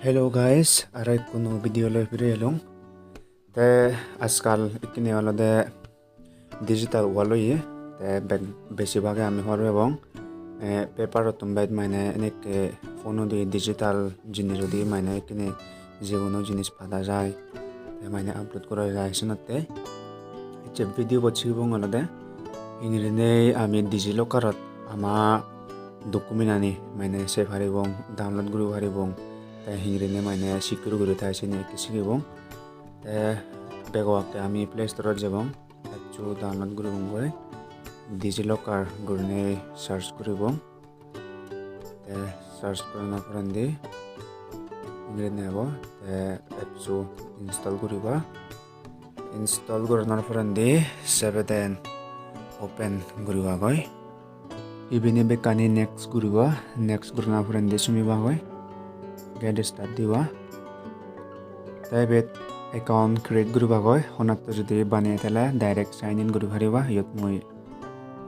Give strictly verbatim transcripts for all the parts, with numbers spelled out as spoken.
Hello guys, aro ekko nuo video loi fire elong. Te ajkal ikkine olode digital world oye, te bek-, besibage ami hobor pebong, eh, paper-ottun bej mane enekke phone-odi digital jinis udi mane ikkine jekono jinis pada jai, te mane upload gora jai senotte. Ecche video bot sigibong olode hingirinei ami DigiLocker-ot ama document-ani mane sei paribong, download guri paribong, te hingirinei mane secure guri thai siyeni ekke sigibong. Te bego akke ami Play Store-ot jebong, eccho download guribong goi, DigiLocker gurinei search guribong. Te search gorana porendi hingirinei ebo, te apps-o install guriba. Install goranar porendi sebeden open guribagoi. Ibini bekkani next guriba, next gorana porendi sumibagoi. Get start diba. Te ibet account create guribagoi, honatto judi baneye tale direct sign in guri pariba. Iyot mui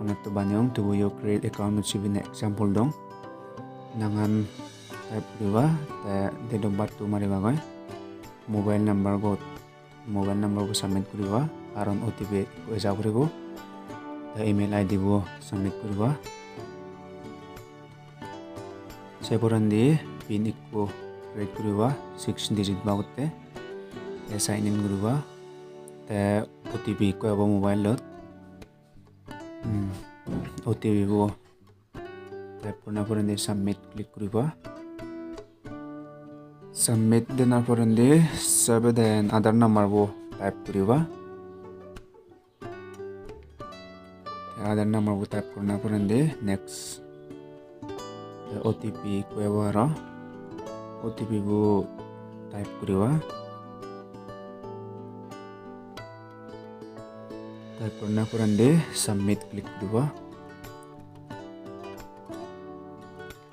honatto baneyong, tubuyo create account-ot sibine example dong. Nangan type guriba, te date of birth-to maribagoi. Mobile number-ot, mobile number-bo submit guriba, karon OTP ekko eja puribo. Te email ID-bo submit guriba. Se porendi pin ekko create guriba, six digit babotte. Te sign in guriba. Te OTP ekko ebo mobile-ot. Hmm. OTP-bo type gorana porendi submit click guriba. Submit denar porendi sebeden Aadhaar number-bo type guriba. Te Aadhaar number-bo type gorana porendi next. Te OTP ekko ebo aro. OTP-bo type guriba. Type gorana porendi submit click guriba.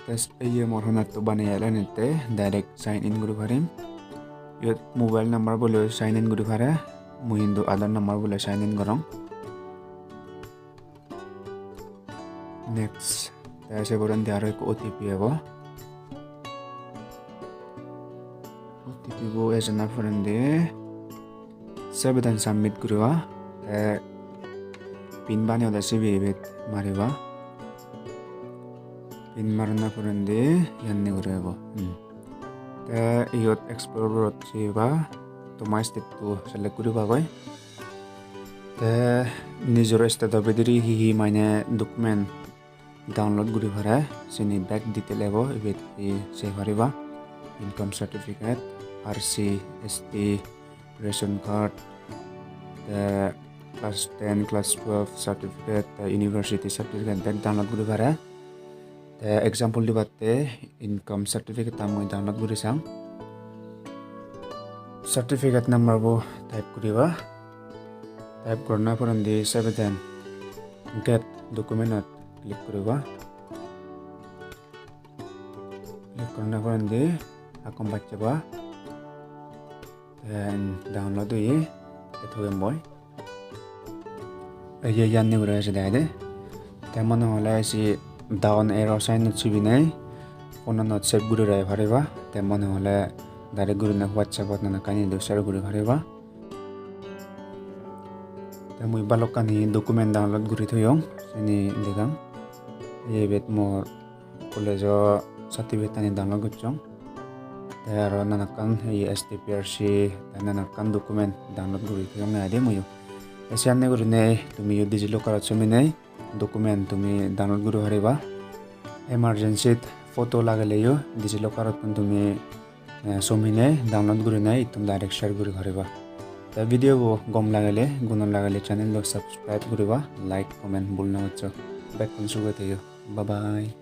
Te iye mor honatto baneye elenitte direct sign in guri parim. Iyot mobile number-bo loi sign in guri pare. Mui hintu Aadhaar number-bo loi sign in gorong. Next. Te se porendi aro ekko OTP ebo. OTP-bo ejana porendi sebeden submit guriba. Te pin baneyode sibe ibet mariba. Pin marana porendi iyanni guri ebo. Hmm. Te iyot explore-ot jiba, toma state-to select guribagoi. Te nijor state-o bidire hi hi mane document download guri pare, sini bek detail ebo, ibet hi sei pariba, income certificate, RC, ST, ration card, te class ten, class twelve certificate, te university certificate bek download guri pare. Te example dibatte income certificate-an mui download guri sang. Certificate number-bo type guriba. Type gorana porendi sebeden get document-ot click guriba. Click gorana porendi hakkon baccheba. Te download oye, te thoyong boi. Ei je iyanni guri ejede aai de. Te mone hole se down arrow sign-ot sibinei phone-anot save guri rei pariba. Te mone hole direct gurinei WhatsApp-ot nanakkan idu share guri pariba. Te mui balokkani document download guri thoyong, sini degang. Ei ibet mor college-o certificate-ani download gocchong. Te aro nanakkan ei STPRC, te nanakkan document download guri thoyonge aai de muiyo. Te siyanne gurinei tumiyo DigiLocker-ot sominei document tumi download guri pariba. Emergency-t photo lageleyo DigiLocker-ottun tumi, eh, sominei download gurinei ittun direct share guri pariba. Te video-bo gom lagele, guno lagele channel-lo subscribe guriba, like, comment bul no goccho. Bekkun suge theyo. Bye bye.